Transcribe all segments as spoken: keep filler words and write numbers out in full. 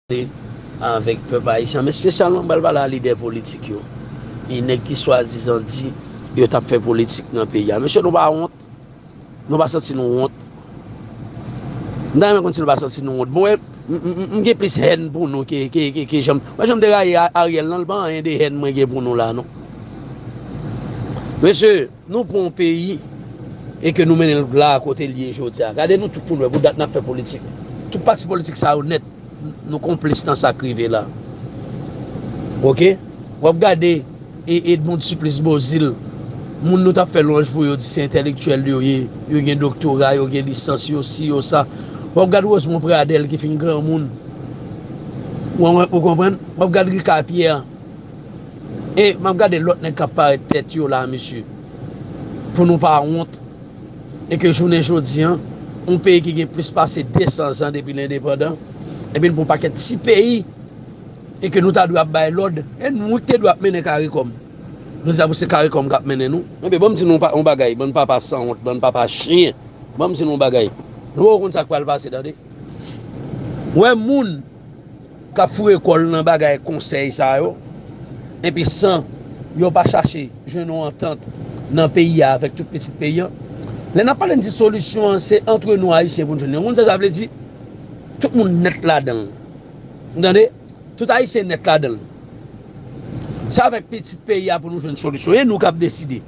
pale avèk pèp ayisyen, men espesyalman m pral pale a lidè politik yo. E nèg ki swadizan di yo t ap fè politik nan peyi a. Mesye, nou pa wont? Nou pa santi nou wont? M ta renmen konn si nou pa santi nou wont. Bon, m, m, m, m gen plis hèn pou nou ke, ke, ke, ke jan m, mwen jan m te rayi A-, Ariel nan, l pa anyen de hèn mwen gen pou nou la, non. Mesye, nou pran yon peyi e ke nou mennen l la kote l ye jodi a. Gade nou tout pou nou wè, pou dat n ap fè politik. Tout pati politik sa yo nèt, nou konplis nan sa k rive la. Oke? W ap gade e Edmonde Supplice Beauzile, moun nou t ap fè lwanj pou yo, di se entèlektyèl yo ye, yo gen doktora, yo gen lisans, yo si, yo sa. W ap gade Rosemond Pradel ki fin granmoun. Ou, ou konprann? W ap gade Ricard Pierre. E m ap gade lòt nèg k ap parèt tèt yo la, mesye. Pou nou pa wont. E ke jounen jodi a, yon peyi ki gen plis pase de san zan depi l endepandan, epi n pran yon pakèt ti peyi, e ke nou ta dwe ap bay lòd, e nou ki te dwe ap mennen karikòm. Nou di a pou se karikòm k ap mennen nou. Enben, ban m di nou yon bagay, bann papa sanwont, bann papa chen. Ban m di nou yon bagay. Nou poko konn sa k pral pase, tande. Ou wè moun k ap foure kò l nan bagay konsèy sa yo, epi san yo pa chache jwenn yon antant nan peyi a avèk tout pitit peyi a. Lè n ap pale, n di solisyon an, se antre nou Ayisyen pou n jwenn li. Ou konn sa sa vle di? Tout moun nèt ladan l. Ou tande? Tout Ayisyen nèt ladan l. Se avèk pitit peyi a pou nou jwenn solisyon. E nou k ap deside.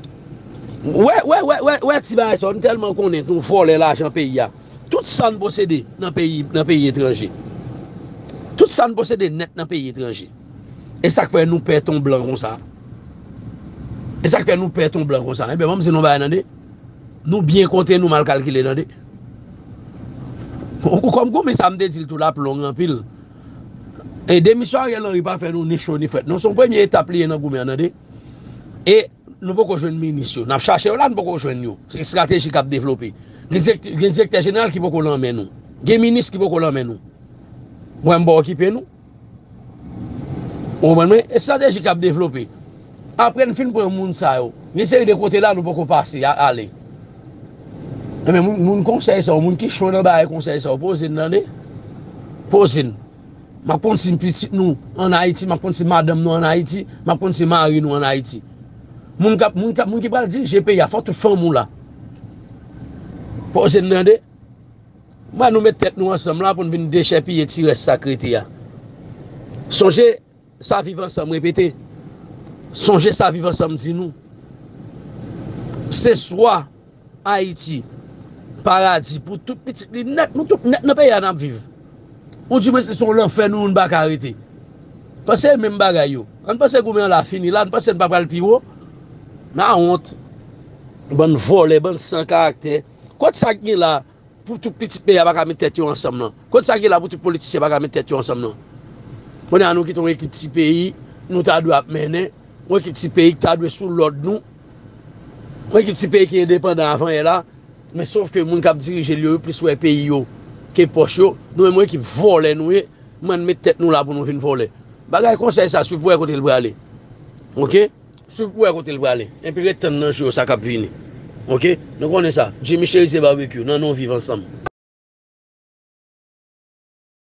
Wè, wè, wè, wè, wè ti bagay sa yo, nou tèlman konnen nou vòlè lajan peyi a. Tout sa n posede nan peyi, nan peyi etranje. Tout sa n posede nèt nan peyi etranje. E sa k fè nou pè ton blan konsa. E sa k fè nou pè ton blan konsa. Enben, ban m di nou bagay, tande. Nou byen konte, nou mal kalkile, tande. Ou kòm goumen sa, m te di l tou, l ap long anpil. E demisyon Ariel Henry pa fè nou ni cho ni frèt. Non, se yon premye etap li ye nan goumen an, tande. E nou poko jwenn minis yo. N ap chache yo la, nou poko jwenn yo. Se estrateji k ap devlope. Gen dirèktè, gen direktè jeneral ki poko nan men nou. Gen minis ki poko nan men nou. Mwen, m pa okipe nou. Ou konprann mwen? Estrateji k ap devlope. Apre n fin pran moun sa yo, gen seri de kote la nou poko pase, a, ale. Enben, moun, moun konsèy sa yo, moun ki cho nan bagay konsèy sa yo, poze n tande. Poze n. M ap konn si pitit nou ann Ayiti, m ap konn si madanm nou ann Ayiti, m ap konn si mari nou ann Ayiti. Moun k ap, moun k ap, moun ki pral dirije peyi a, fò tout fanmi w la. Poze n tande. Mwen, nou met tèt nou ansanm la pou n vin dechèpiye ti rès sa k rete a. Sonje sa Viv Ansanm repete. Sonje sa Viv Ansanm di nou. Se swa Ayiti, paradi pou tout pitit li nèt, nou tout nèt nan peyi a n ap viv. Ou di mwen se yon lanfè nou, nou pa ka rete. Panse menm bagay yo. Ann panse goumen an la fini la, ann panse n pa pral pi wo. N a wont. Bann vòlè, bann san karaktè. Kot sa k gen la pou tout pitit peyi a pa ka met tèt yo ansanm nan? Kot sa k gen la pou tout politisyen pa ka met tèt yo ansanm nan? Kounye a nou kite yon ekip ti peyi, nou ta dwe ap mennen, yon ekip ti peyi ki ta dwe sou lòd nou, yon ekip ti peyi ki endepandan avan yè la, men sof ke moun k ap dirije l yo, yo plis wè peyi yo ke pòch yo, nou menm yon ekip vòlè nou ye, mwen met tèt nou la pou nou vin vòlè. Bagay konsèy sa, swiv pou wè kote l prale. Oke? Swiv pou wè kote l prale. Epi ret tann nan jou yo sa k ap vini. Oke? Nou konnen sa. Jimmy Cherizier Barbecue, nan non Viv Ansanm.